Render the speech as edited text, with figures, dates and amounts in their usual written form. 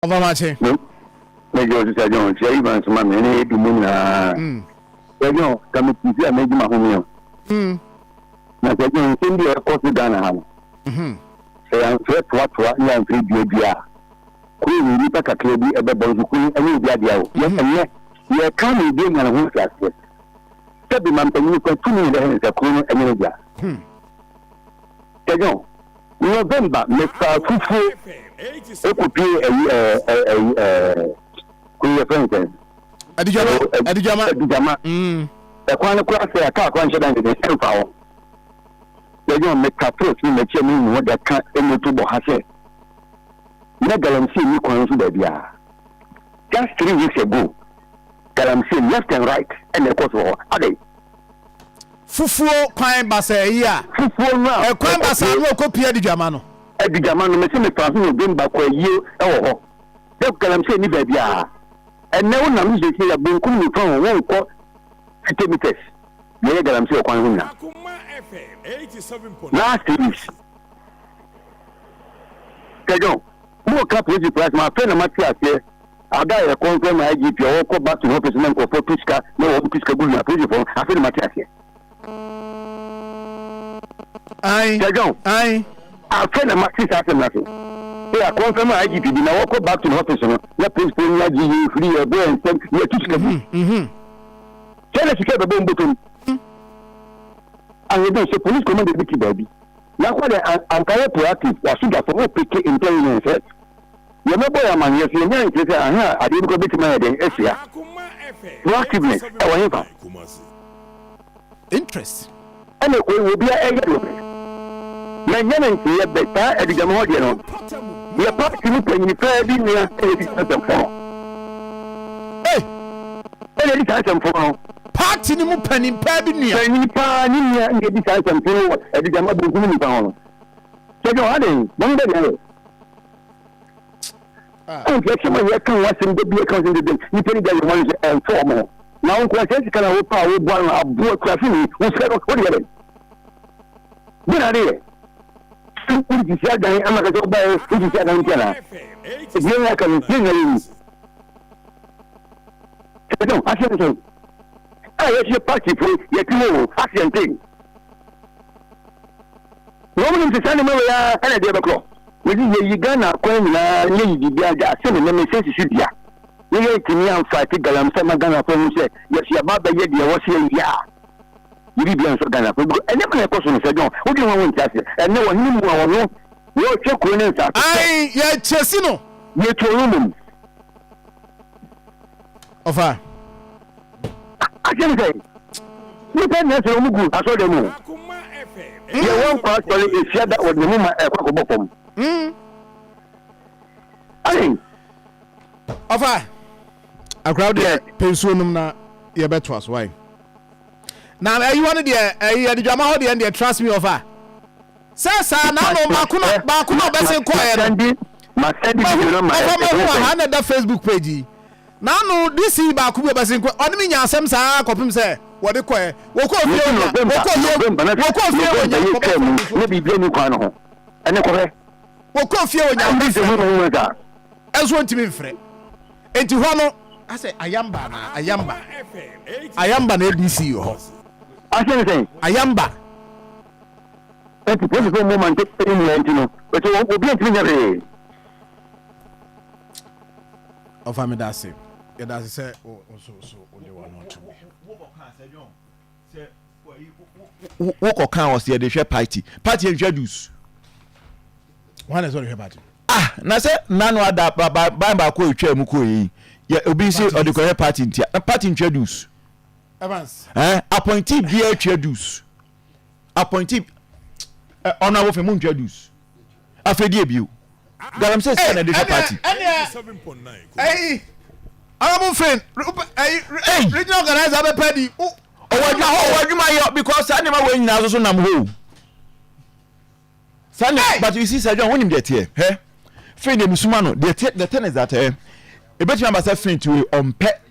Ɔfa makye. Mɛgye wo sisa John, kyia Evans ma me ne edu mu nyinaa. Sɛ John, ka me ti a mɛgye m'ahome o. Na sɛ John, nsɛm bi a ɛkɔ so Ghana ha no, sɛ yɛamfrɛ toatoa ne yɛamfrɛ duadua a, kuro wei nnipa kakra bi ɛbɛbɔ nso kuro yi ɛnyɛ obi adeɛ o. Yɛ ɛnnɛ yɛka ma obi anya ne ho nteaseɛ. Sɛbi ma mpanyin kura tumi na ɛbɛhɛ sɛ kuro no ɛnyɛ ne dea. Sɛ John, November mefa fufuo ekopie ɛyi ɛɛ ɛyi ɛɛ kuro yɛ fɛn sɛn. Adigyama. Adigyama. Adigyama. Ɛkwan no kora sɛ kaa kora nhyɛ dan dede ɛmfa hɔ. Sɛ John meka toro si m'akyi a mehu hɔ da ka moto bɔ ha sɛ na galamsey ni kwan so baabiara. Just 3 weeks ago, galamsey left and right ɛna ɛkɔ so hɔ. Adɛn? Fufuo kwan basa yi a. Fufuo no a. Ɛkwan basa no ɔkɔ pie Adigyama no. Adigyama no mese mefa ho November kɔ ayie ɛwɔ hɔ. Dɛ galamsey ni baabiara. Ɛnɛ wo nam sɛ yɛ bonkum nifa ho wonkɔ 50 meters na ɛyɛ galamsey wɔ kwan ho nyinaa. Last 3 weeks. Kɛdɔn, mo ka polisi price ma afei na ma te aseɛ ada yɛ kɔnfɛn ma IGP a wɔkɔ back to the office na nkurɔfoɔ tu sika na wɔn tu sika gu na polisifoɔ no afei na ma te aseɛ. Kɛdɔn, afei na ma te saa asɛm na se sɛ yɛ kɔnfɛn ma IGP bi na wɔkɔ back to the office no na polisifoɔ nyɛ agye yɛ efiri yɛ bɔ yɛn nsɛm yɛ tu sika gu. Sɛ na sika bɛbɔ mbɔtɔm. Ahedon sɛ police commander bi ti baabi. Nakɔ de anka yɛ proactive wasogyafo mo pick intelligence sɛ yɛmɛbɔ yɛ amanneɛ so yɛnya nkyerɛ sɛ aha adeɛ bi kɔ bɛtumi ayɛ dɛn asia proactiveness ɛwɔ hefa? Interest. Ɛna kɔ wɔ bia ɛyɛ deɛ ɔpɛ na nyɛ ne nteɛ bɛ saa Adigyama hɔ deɛ no yɛ party mu panyini paa bi nua ɛna ɛdi saa nsɛmfo no. Hey! Ɛna ɛdi saa nsɛmfo no. Party ni mu panin paa bi nua. Panyin paa ne nua na ɛdi saa nsɛmfo no wɔ Adigyama bonkum nifa hɔ no. Sɛ deɛ ɔha den bɔne bɛ deɛ ayɛ. Ɛnti ɛsɛm a yɛka ho asɛm da bi, yɛka ho asɛm da bi, nipa ni da yɛ wɔn sɛ ɛmfɔ ɔmo ho na wo nkoa sɛ sika na wo pa a woboa no aboa kurase ni wo sika no wode yɛ dɛn bi na ade yɛ wode sisi adan ama kɛ sɛ wobaɛ wode sisi adan nti anaa ɛdeɛ yɛ aka no yɛ nyina yɛni ɛdɔn asɛm sɛn a yɛhyɛ party fo yɛte hɔ o aseɛnten na wɔn nim sɛ saa nneɛma wei ara ɛna ɛdeɛ bɛkorɔ. Mesi yɛyi Ghana kwan nyinaa ne yɛyi biribiara gya ase ne nneɛma ɛsɛ sisi dua ne yɛntumi amfa te galamsey ma Ghanafoɔ hu sɛ yɛsi aba bɛyɛ deɛ ɛwɔ sɛ yɛyɛ a yɛbi bia nsɔ Ghanafoɔ because ɛnɛma na ɛkɔ so no sɛ John wodwene ho a wonte aseɛ. Ɛnɛ wɔhene mu a ɔno wɔhwɛ kuro ne nsaase sɛ Ai, yɛkyɛ si no. Yɛtu ɔno mmom. Ɔfa. Akyɛ ne sɛ nipa nyina sɛ ɔmu gu asɔre mu yɛ wɔn kɔ asɔre efia da wɔde ne mu ma ɛkɔ akɔbɔ fam. Ayi. Ɔfa. Akora deɛ pɛ nsuo nom na yɛbɛtoa so wae. Na ɛyi hɔ no deɛ ɛyi Adigyama hɔ deɛ deɛ trust me, ɔfa. Sɛ saa na ano baako na baako na ɔbɛsen kɔɛ no. Masɛndi video no ma. Ɔfa mahu aha na ɛda Facebook page yi. Na ano DC baako bi ɔbɛsen kɔ ɔne mi nya asɛm saa kɔpem sɛ wɔde kɔɛ. Wɔkɔ fie onya wɔkɔ fie wɔkɔ fie wɔ nya kɔbɛ fɛ. Ne biribi ani kwan no ho ɛne kɔhwɛ. Wɔkɔ fie wɔ nya kɔbɛ fɛ. Ɛnso ntumi mfrɛ. Nti hɔ no asɛ Ayamba na Ayamba Ayamba na ABC wɔ hɔ. Asɛn sɛn? Ayamba. Ɛnti polisifoɔ mmɔ mante ɛne nua nti no ɛsɛ obi antumi nyɛ hwee. Ɔfa mi da ase, yɛda ase sɛ o nso so o de wɔn ato bi. Wokɔ kan wɔ sɛ yɛde hwɛ party, party nhwɛ dues. Wɔn na sɛ ɔde hwɛ party. Ah, na sɛ nanu ada ban baako a etwa mu kɔ yi yɛ obi nsi ɔde kɔhwɛ party ntia na party ntwa dues. Evans. Appointee biara twa dues, appointee ɛ ɔno abɔfra mu ntwa dues, afei die bio galamsey sika na ɛde hwɛ party. Ɛnìyɛ ɛyi honourable friend ɛyi regional organizer abɛpɛ di. Ɔwɔ adwuma yɛ because saa nneɛma wɔ nyinaa soso nam hɔ o saa nneɛma. But you see, Sir John, wonim deɛ teɛ hɛ fɛn deɛ misuma no deɛ teɛ. The thing is that ebetumi aba sɛ fɛn tiwe ɔmpɛ.